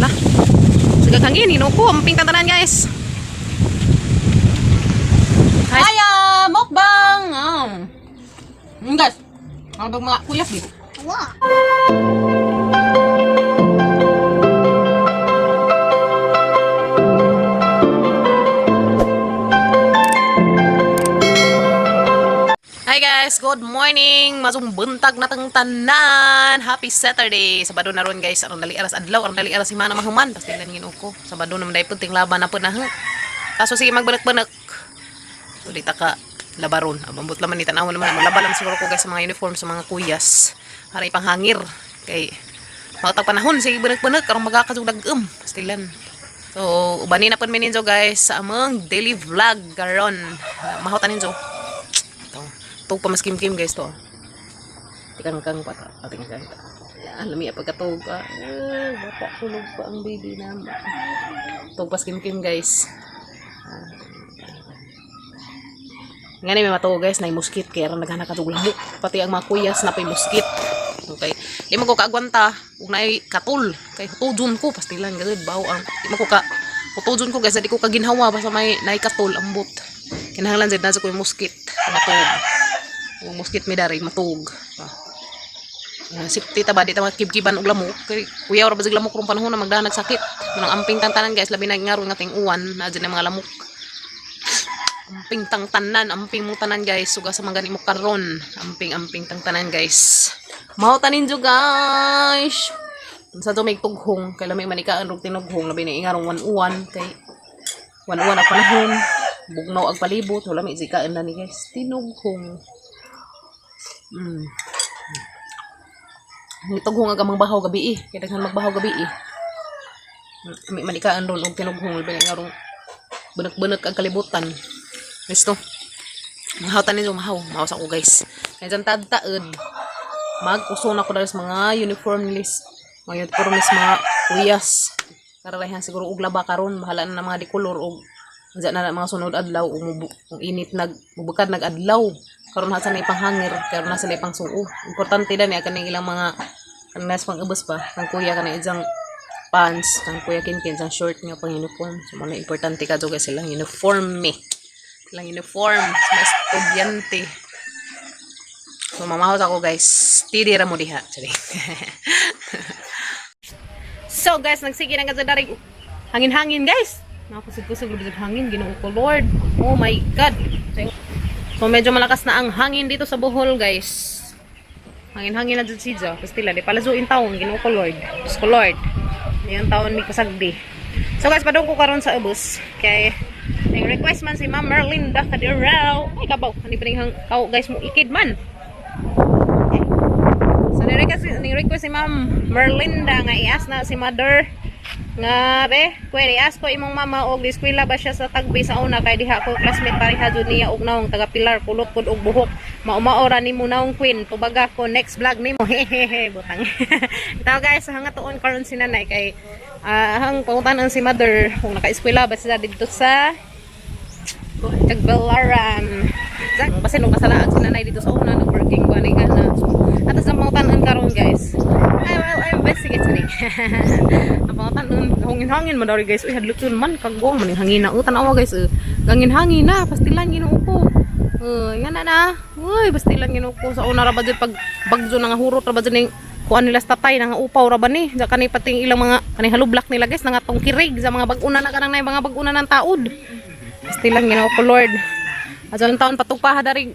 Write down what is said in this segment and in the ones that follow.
Lah. Sige hangin hinuko, amping tantanan, guys. Hi. Kaya, mukbang! Guys, ang mga kuya di. Hi guys, good morning. Masong buntag na tang tanan. Happy Saturday. Sabado na ron, guys. Aron dali aras adlaw, aron dali aras simana mahuman. Pastilan ginoo ko. Sabado naman dai puting laban na pud na. Ha. Kaso sige magbanak-banak. So di ta ka labaron. Abambot laman ni tan-awon naman. Malaba lang siguro ko, guys, sa mga uniform sa mga kuyas. Para ipanghangir kay mga panahon sige banak-banak aron magakasug dag-um. Pastilan. So, ubani na pud mi ninyo, guys, sa among daily vlog karon. Mahutan ninyo. Ito. Tug pa mas kim-kim, guys, to. Tikang-kang pa ta. Ah, tikang-kang ta. Ah, lami ang pagkatug. Ah, ah, bata, tulog pa ang baby na. Tug pas kim-kim, guys. Ah. Nga ni may matuog, guys, na muskit kaya ran naghanak ka lamok. Pati ang mga kuyas na pay muskit. Okay. Di man ko kaagwanta ug naay katul kay hutudon ko pastilan gud bawo ang di man ko ka hutudon ko, guys, di ko kaginhawa basta may naay katul ambot. Kinahanglan jud na sa ko yung muskit matug. Ang muskit mi dari matug. Ah. Ah, safety ta ba di ta makibkiban og lamok kay kuyaw ra ba sig lamok rong panahon na magdanag sakit. Manang amping tantanan, guys, labi na ngaron nga ting uwan na dyan ang mga lamok. Amping tang tanan, amping mo tanan, guys. Suga sa mga gani mo karon. Amping amping tang tanan, guys. Mao tanin jo, guys. Unsa to may tughong kay lami man ikaan og tinughong labi na ingarong wan-uwan kay wan-uwan ang panahon. Bugnaw ang palibot, wala may sikaan na ni, guys. Tinughong. Nitughong ang amang bahaw gabi eh. Kaya daghan magbahaw gabi eh. May manikaan ron og tinughong labi na ingarong bunak-bunak ang kalibutan. Gusto. Mahaw tanin jo, mahaw. Mahaw sa ko, guys. Kaya dyan tad-taod. Magkuso na ko dahil sa mga uniform list. Mga uniform list, mga kuyas. Kararayan siguro og laba karon bahala na ng mga dikolor og diyan na na mga sunod adlaw ug kung init nag mubukad nag adlaw karon na sa ipanghangir karon na sila ipangsuo. Importante dan niya kaning ilang mga kaning nas pang ubos pa kang kuya kanang isang pants kang kuya kinkin sang short nga pang uniform. So mo na importante ka guys silang uniform me silang uniform sa mga estudyante. So mamahot ako, guys. Tidi ra mo diha. Sorry. So guys, nagsige na ka dari hangin-hangin, guys. Nakakusog-kusog lubog hangin, Ginoo ko Lord. Oh my God. So medyo malakas na ang hangin dito sa Bohol, guys. Hangin-hangin na dyan siya. Pastila, di pala in taon, Ginoo ko Lord. Diyos ko Lord. Yung taon may kasagdi. So guys, padung ko karon sa ubos. Kay ang request man si Ma'am Merlinda Kadiraw. Ay kabaw, ani pa ning kaw, guys, mo ikid man. So ni-request si Ma'am Merlinda nga i-ask na si mother nga be, kuya i-ask ko imong mama og eskwela ba siya sa Tagbi sa una kay diha ko classmate pareha jud niya og naong taga Pilar kulot pud og buhok maumao ra nimo naong queen tubaga ko next vlog nimo hehehe butang. Ito guys, hangatuon karon si nanay kay hang pangutan si mother kung naka-eskwela ba sila didto sa Tagbilaran. Basin nung kasalaag si nanay dito sa una, nag-working ba ni na. So, atas ang pangutanan karon, guys. Ay, well, I investigate today. Ang pangutanan, hangin-hangin man dari, guys. Uy, hadlok yun man, kagwang man yung hangin na. Tanawa, guys. Gangin-hangin na, pastilan ginoo ko. Nga na na. Uy, pastilan ginoo ko. Sa una ra ba dyan, pag bagyo na nga hurot ra ba dyan yung kuan nila sa tatay nga upaw ra ba ni. Diyan kani pati ilang mga kani halublak nila, guys, nga tong kirig sa mga bag-una na kanang na mga bag-una ng taod. Pastilan ginoo ko Lord. Ato rin taon patugpaha dari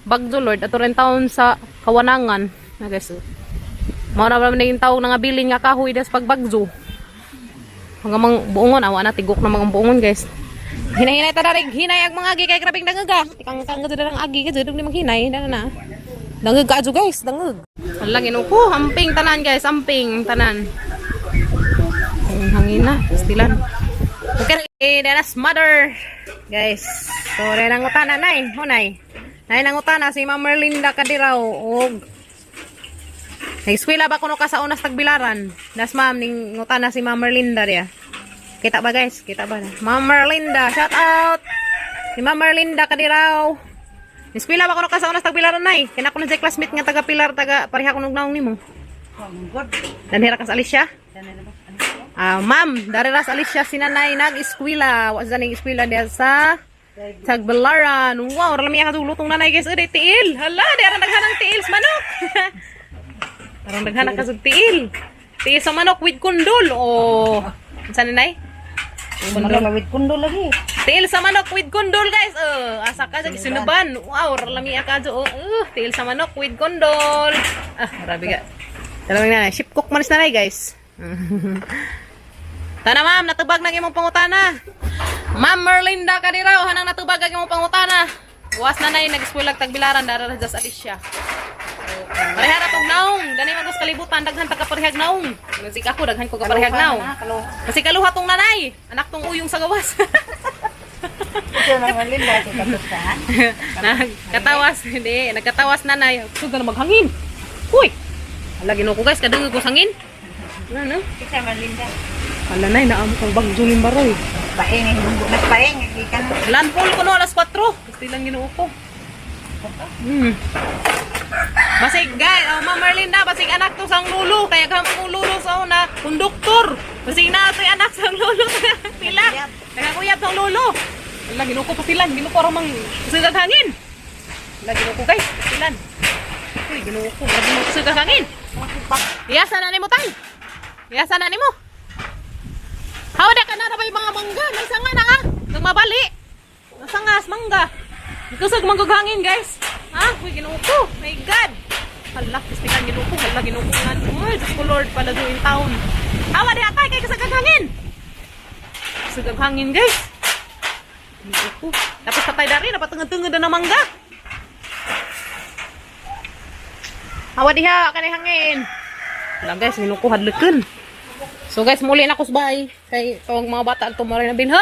bagyo Lord. Ato rin taon sa kawanangan. Na guys. Oh. Mao na ba yung tawag na nga bilin nga kahoy das pagbagyo. Mga mang buongon awa na tigok na mga buongon, guys. Hinay-hinay ta dari hinay ang mga agi kay grabing dangeg ah. Tikang kang gud ang agi gud di maghinay na na. Dangeg ka guys, dangeg. Ala ginoo ko, amping tanan, guys, amping tanan. Ang hangin na, pastilan. Okay, eh, that's mother. Guys, so rin ang utana nay, hunay. Nay nang utana si Ma'am Merlinda Kadiraw og nag-eskwela ba kuno ka sa unas Tagbilaran? Das ma'am ning ngutana si Ma'am Merlinda diya. Kita ba, guys? Kita ba? Ma'am Merlinda, shout out. Si Ma'am Merlinda Kadiraw. Eskwela ba kuno ka sa unas Tagbilaran nay? Kina ko na classmate nga taga Pilar, taga pareha ko naong nimo. God. Danhira ka sa Alicia? Yan na ba? Ano? Ah, ma'am, dari ras Alicia si nanay nag-eskwela. Wa sa ning eskwela diha sa Tagbilaran. Wow, rami ka lutong nanay, guys. Uy, tiil. Hala, di ara naghanang tiil sa manok. Arang daghan ka sa tiil. Tiil sa manok with kundol. Oh. Unsa nanay? Kundol with kundol lagi. Tiil sa manok with kundol, guys. Oh, asa ka sa gisunuban. Wow, rami ka oh. Tiil sa manok with kundol. Ah, grabe ka. Talagang nanay, ship cook man si nanay, guys. Tana ma'am, natubag na imong pangutana. Ma'am Merlinda Kadiraw, hanang natubag ang imong pangutana. Was nanay nag-eskwela tagbilaran dara ra sa Alicia. Pareha ra tong naong, dani magos kalibutan daghan ta kaparehag naong. Masik ako daghan ko kaparehag naong. Kasi kaluha tong nanay, anak tong uyong sa gawas. Ito nang Merlinda kay katusan. Nagkatawas, hindi, nagkatawas nanay. Sugod na maghangin. Uy. Hala Ginoo ko guys, kadungog ko sangin. Ano? Kita Merlinda. Hala nay, naamo kang bagyo ning baroy. Paing nagpaing gikan. Landfall ko no alas 4. Gusto lang Ginoo ko. Basig guys, oh, Ma'am Merlinda, basig anak to sang lulo. Kaya kang kung lulo sa una, konduktor. Basig na to'y anak sang lulo. Sila. Nagakuyab sang lulo. Ala, Ginoo ko pasilan. Ginoo ko ramang sigag hangin. Ala, Ginoo ko guys, pasilan. Uy, Ginoo ko, grabe mo sigag hangin. Iyasa na nimo tay. Iyasa na nimo. Hawa ka na rabay mga mangga, may sanga na ah. Nagmabali. Nasangas mangga. Kusog manggug hangin, guys. Ah, uy, Ginoo ko. My God. Hala, pistikan Ginoo ko. Hala, Ginoo ko nga. Uy, Diyos ko Lord, pala in town. Hawa di atay kay kasagag hangin. Kasagag hangin, guys. Ginoo ko. Tapos patay dari, napatungod-tungod na ng mangga. Hawa diha, kanay hangin. Wala guys, Ginoo ko hadlukan. So guys, muli na ko sa bahay. Kay tawag mga bata at tumari na binha.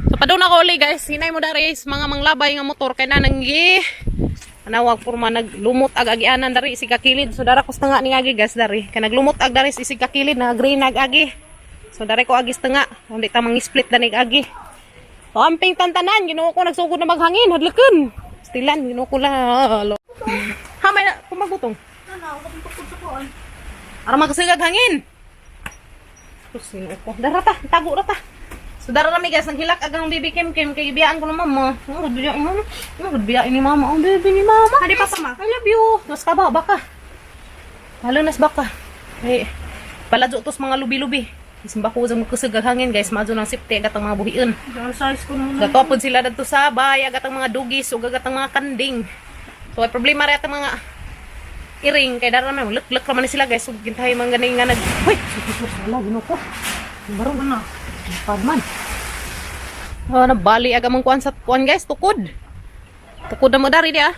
So padung na ko uli guys, hinay mo dari sa mga manglabay nga motor kay nananggi. Anawag purma naglumot ag agianan dari isig kakilid. So dara ko sa nga ni agi guys dari. Kay naglumot ag dari isig kakilid na green ag agi. So dari ko agis tanga, hindi ta mang-split danig agi. So amping tantanan, Ginoo ko nagsugod na maghangin, hadlukan. Stilan, Ginoo ko la. Ha may kumagutong. Ara magsigag hangin. Tapos sino ko? Dara ta, tago ra ta. So dara rami guys, naghilak agang baby Kim Kim kay gibiyaan ko ng mama. Oh, biyaan mama. Oh, biyaan ni mama. Oh, baby ni mama. Hadi pa pa ma. I love you. Mas ka ba baka. Halo nas baka. Hey, paladyo tos mga lubi-lubi. Isimba ko sa magkusog ang hangin guys, madyo ng sipte agat ang mga buhion. Size ko naman. Gatopod sila dadto sa bay, agat ang mga dugis ug agat ang mga kanding. So ay problema ra atong mga iring kay dara man lukluk ra man ni sila guys ug gintahay man gani nga nag Hoy, wala Ginoo ko. Baro na. Padman. Oh, nabali aga mong kuan sa kuan guys, tukod. Tukod na mo dari di ah.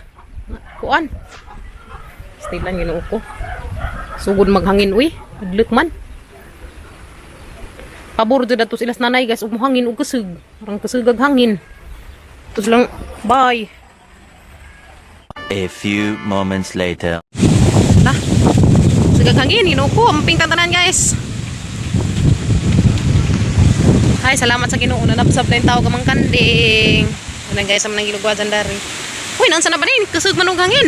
Kuan. Still lang Ginoo ko. Sugod maghangin uy, adlok man. Pabor jud ato sila sa nanay guys, ug mohangin ug kusog. Parang kusog ag hangin. Tos lang, bye. A few moments later. Na. Sigag hangin, Ginoo ko, amping tantanan guys. Ay, salamat sa Ginoo na nabsab na yung tao gamang kanding. Unang guys, ang nang gilugwa dyan dari. Uy, naunsa na ba din? Kusog man og hangin.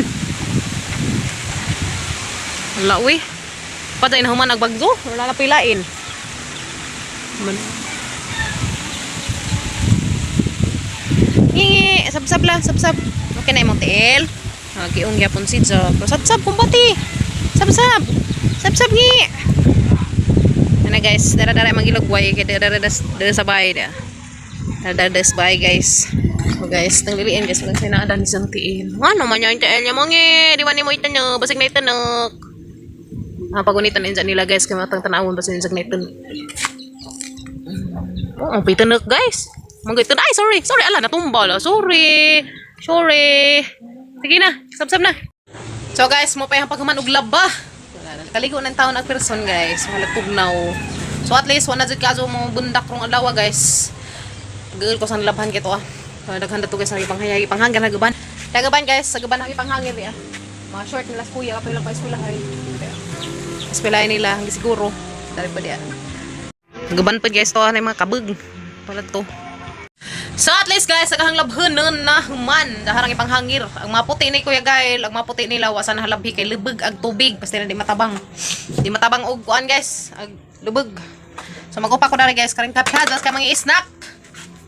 Wala, uy. Patay na human agbagzo. Wala na pilain. Man. Ngingi, sabsab lang, sabsab. Okay na imong tiil. Giung gyapon si Jo. Pero sabsab kumbati. Sabsab. Sabsab ngi. Ana guys, dara-dara magilugway kay dara dara dara sa bahay da. Dara dara sa bahay guys. So guys, tang liliin guys, walang sinaadan isang tiil. Ano man yung tiil niya mo ngi? Di ba ni mo itanok? Basig na itanok. Ah, pagunitan inja nila guys, kay matang tanawon basig na itanok. Oh, ang pitanok guys. Mga ito. Ay, sorry. Sorry, ala, natumba la. Sorry. Sorry. Sige na, sabsab na. So guys, mo pa yung paghuman og laba. Wala na. Kaligo ng taon ang person guys. Wala tugnaw. So at least wala jud kaso mo bundak rong adlaw guys. Gugol ko sa labhan kito ah. So, daghan to guys sa ipanghayag ipanghangin hagaban. Dagaban guys, sa gaban ang ipanghangin ah. Mga short nila kuya kapag lang pa eskwelahay. Eskwelahay nila hanggang siguro. Dali pa diya. Gaban pa guys to ah, na yung mga kabog. Pala to. So at least guys, sagahang labhanon na human. Daharang ipanghangir. Ang mga puti ni Kuya Gael, ang mga puti nila wasa na halabhi kay lubog ag tubig basta na di matabang. Di matabang og kuan guys, ag lubog. So magupa ko dari guys, karing kapajas kay mga snack.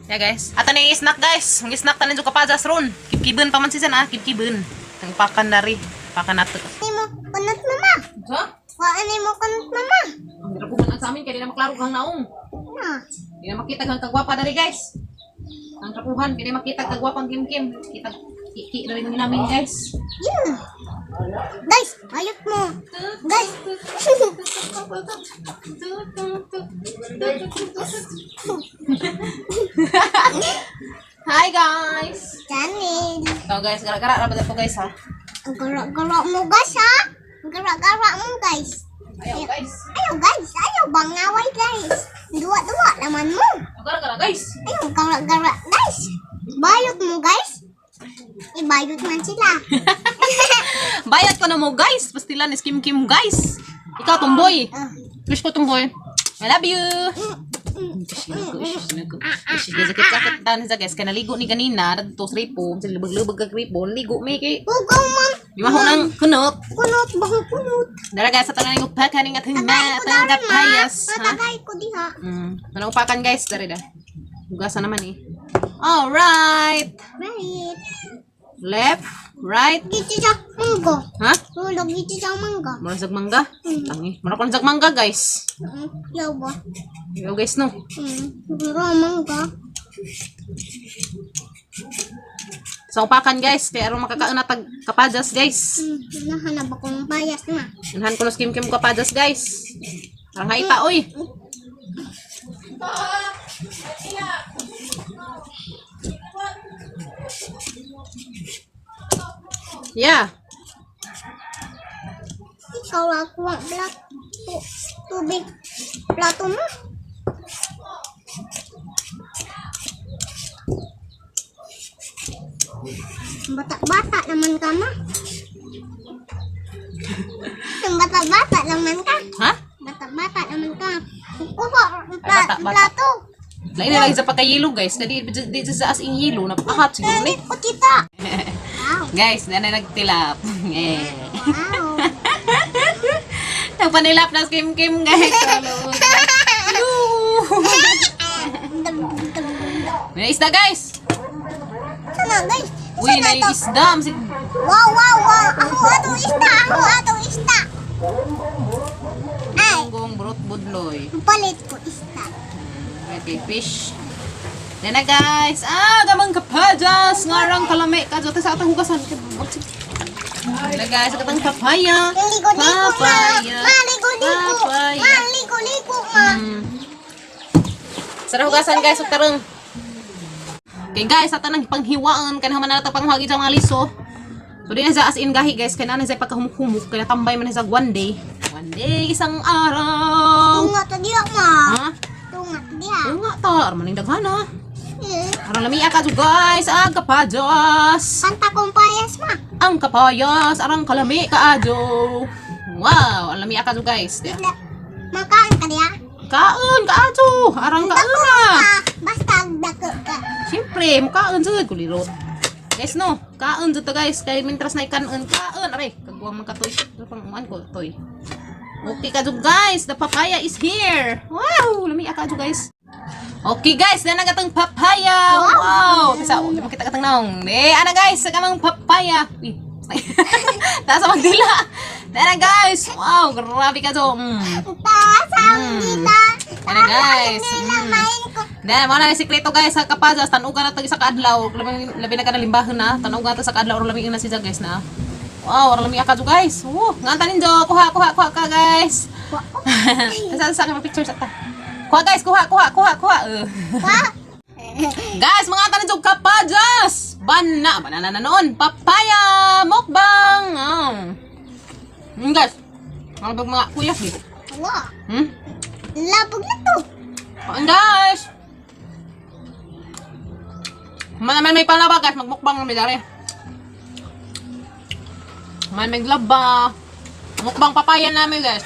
Yeah guys. Ato na yung snack guys. Mga snack tanin jud kapajas ron. Kibkibon pa man si ah, kibkibon. Ang pakan dari, pakan nato. Ani mo kunot mama. Ha? Wa ani mo kunot mama. Ang dirabuhan ang sa amin kay di na maklaro kang naong. Na. Di na makita kang kagwapa dari guys. Ang trapuhan, di na makita kagwapang kim-kim. Kita kiki na rin namin guys. Yeah. Guys, ayot mo. Guys. Hi guys! Chanel. So guys, gara-gara ra ba to guys ha? Ang gara-gara mo guys ha. Ang gara-gara mo guys. Ayaw guys. Ayaw guys, ayaw bangaway guys. Duwa-duwa naman mo. Gara-gara guys. Ayaw gara-gara guys. Bayot mo guys. Ibayot man sila. Bayad ko na mo guys. Pastilan is kim kim guys. Ikaw tumboy. Ah. Wish ko tumboy. I love you. Sakit-sakit taon sa guys. Kaya naligo ni ganina. Dito sa ripo. Sa lubag-lubag ka ripo. Naligo may kay. Hugaw man. Di ba nang kunot. Kunot bang kunot. Dara guys, sa tanan ng upakaning at Tagay hima ko at ang dari ma. kapayas. Ha? Matagay ko diha. Tanong upakan guys, dari da. Hugasan naman eh. Alright. Right. Left, right. Giti sa mangga. Ha? Tulog giti sa mangga. Mura sa mangga? Tangi. Mura ko sa mangga guys. Yawa. Yo guys no. Mura mangga. So upakan guys, kaya aron makakaon na tag kapajas guys. Nahanap akong bayas na. Unhan ko no skim kim kapajas guys. Parang haita oy. Yeah. Ikaw ako ang black tubig plato mo. Bata-bata naman ka ma. Bata-bata naman ka. Ha? Bata-bata naman ka. Kuha ang bata, bata. plato. Lain na lang sa pagkayelo guys. Kadi di sa as in yelo napakahat siguro ni. Ko kita. Wow. Guys, na na nagtilap. Eh. Wow. Nagpanilap na si Kim Kim guys. May isda guys. Sana guys. Uy, Sana na to. isda. Wow, wow, wow. Ako ato isda. Ako ato isda. Ay, Gonggong brot budloy. palit ko isda. Okay, fish. Yan na guys. Ah, gamang kapajas. Ngarang kalami. Kadyo, sa atang hugasan. Yan na guys, sa atang papaya. Ligo-ligo ma. Papaya. Ma, ligo-ligo. Papaya. Ma, ligo-ligo ma. Sarap hugasan guys, ug tarong. Okay guys, sa tanang panghiwaan kanang man na panghuwagi sa mga liso. So di na sa as in gahi guys, kay naa na sa pagkahumuk-humuk, kay natambay man na sa one day. One day, isang araw. Tunga to diha ma. Ha? Tunga to diha. Oo nga ta, arman ning daghan ha. Eh, Aron lamia ka guys, ang kapajas. Kanta kong payas ma. Ang kapayas, arang kalami kaadyo. Wow, ang lamia ka guys. Di- Isla. Makaan ka diha. Kaon, kaadyo. Arang kaon na. Ah, basta dako ka. Siyempre, mukhaan jud kulirot. Guys no, kaon jud to guys kay mintras na ikanon kaon aray kagwang man katoy. Pero pang uman ko toy. Okay ka jud guys, the papaya is here. Wow, lami ka jud guys. Okay guys, na nagatang papaya. Wow. Kasa di makita katang naong. Eh, ana guys, sa kamang papaya. Uy. Taas sa magdila. Tara guys. Wow, grabe ka to. Taas ang dila. Ana guys. Dila main ko. Then, mo na ni sikreto guys sa kapajas, tanugan na to isa kaadlaw, labi, labi na ka na limbahon na, tanugan na to sa kaadlaw or labi na siya guys na. Wow, or lami ka guys. Woo, nganta ninyo, kuha kuha kuha ka guys. Sa sa akin picture sa ta. Kuha guys, kuha kuha kuha kuha. Wa. Guys, mga tanin ninyo kapajas. Bana, banana na noon, papaya, mukbang. Oh. Guys, ano ba mga kuya? Wa. Hmm? Labog na to. Kain guys! Man naman may palaba guys, magmukbang kami dari. Man may glaba. Mukbang papaya namin guys.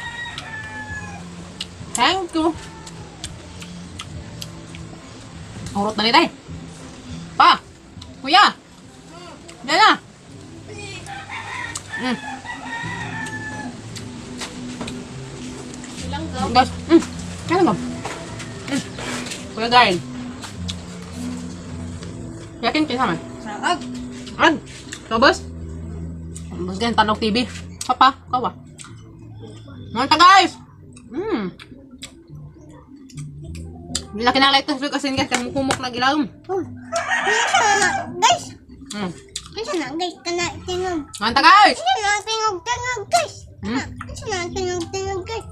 Thank you. Urot na nila eh. Kuya. Yan na. Guys, Kaya ba? Kuya Garin. Yakin kayo sa amin? Saag. Ag! Tapos? Tapos ganyan, tanog TV. Papa, kawa. Manta, guys! Hindi na kinalay ito sa asin, guys, kaya kumuk na gilawom. Oh. Kinsa na guys? Kinsa na guys? Kana tingog. Manta, guys! Kinsa na tingog tingog guys? Kinsa na tingog tingog guys?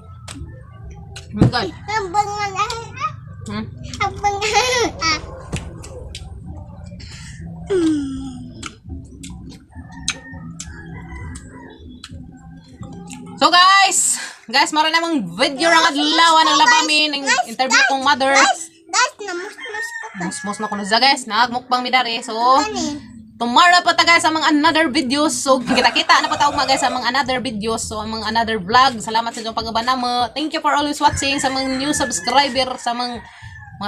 Guys. Abangan ah. Abangan ah. So guys, mara namang video ng adlaw ng labamin ng interview kong mother. Guys, guys, namusmus ko ka. Musmos na ko na siya, guys, nagmukbang mi dari. So, Kani. tomorrow pa ta, guys, sa mga another videos. So, kita-kita na pa ta ugma, guys, sa mga another videos. So, ang mga another vlog. Salamat sa inyong pag-uban namo. Thank you for always watching sa mga new subscriber, sa mga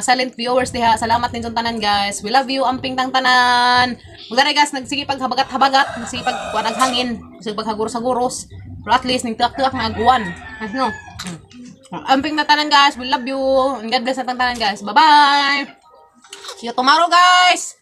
silent viewers diha. Salamat ninyong tanan, guys. We love you. Amping tang tanan. Mugdari, guys, nagsige pag habagat-habagat, nagsige pag kuan hangin, nagsige pag haguros-haguros. Pero at least nagtuak-tuak na aguan. Ano? Amping na tanan, guys. We love you. And God bless na tang tanan, guys. Bye-bye. See you tomorrow, guys.